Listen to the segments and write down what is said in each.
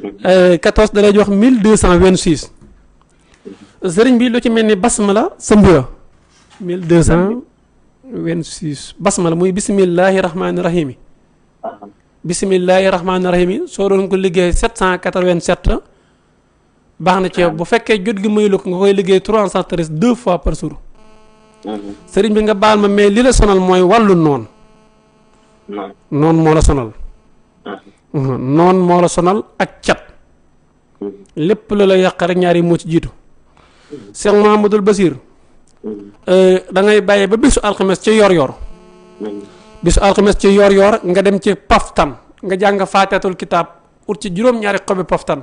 14 da lay jox 1226 sëriñ bi lu ci mel ni basmala sa mbura 1226 basmala muy bismillahi rahmaani rahim bismillahi rahmaani rahim soo doon ko liggéey 787 baax na ci bu fekkee jot gi maylu ko nga koy liggéey 313 2 fois par jour sëriñ bi nga baal ma mais li la sonal mooy wàllu noon moo la sonal noon moo la sonal ak cat lépp la la yàq rek ñaari moo ci jiitu Cheikh Mahamadul Basir da ngay bàyyi ba bisu alxames ci yor bisu alxames ci yor nga dem ci paftan nga jàng faatihatul kitaab ut ci juróom-ñaari xobi paftan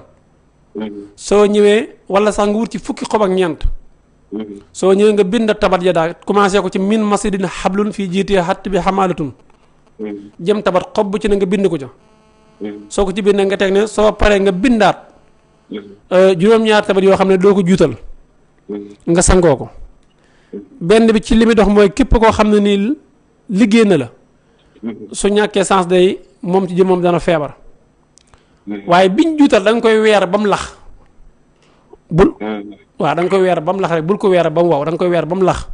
soo ñëwee wala sax nga wut ci fukki xob ak ñeent soo ñëwee nga bind tabat ya daa commencé ko ci min masidin xablun fii jiitee xatt bi xamaalatun jëm tabat xob bu ci ne nga bind ko ca soo ko ci bindee nga teg ne soo paree nga bindaat juróom-ñaari tabat yoo xam ne doo ko juutal nga sangoo ko benn bi ci li muy dox mooy képp koo xam ne nii liggéey na la su ñàkkee sens day moom ci jëm moom dana feebar waaye biñ juutal da nga koy weer ba mu lax bul waaw da nga koy weer ba mu lax rek bul ko weer ba mu wow da nga koy weer ba mu lax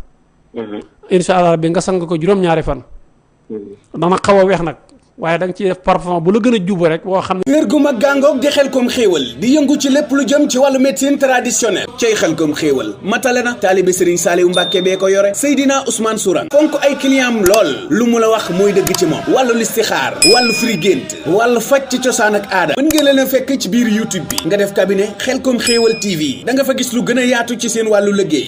insha allah bi nga sang ko juróom-ñaari fan dana xaw a weex nag waaye da nga ci def parfum bu la gën a jubbu rek boo xam ne wér gu mag gàngoog di Xelcom xéewal di yëngu ci lépp lu jëm ci wàllu médecine traditionnelle cay Xelcom xéewal matale na taalibe Serigne Saliou Mbacke bee ko yore Seydina Ousmane Sourang fonk ay client lool lu mu la wax mooy dëgg ci moom wàllu listixaar wàllu firi gént wàllu faj ci cosaan ak aada mën ngeen leen a fekk ci biir YouTube bi nga def cabinet Xelcom xéewal TV da nga fa gis lu gën a yaatu ci seen wàllu liggéey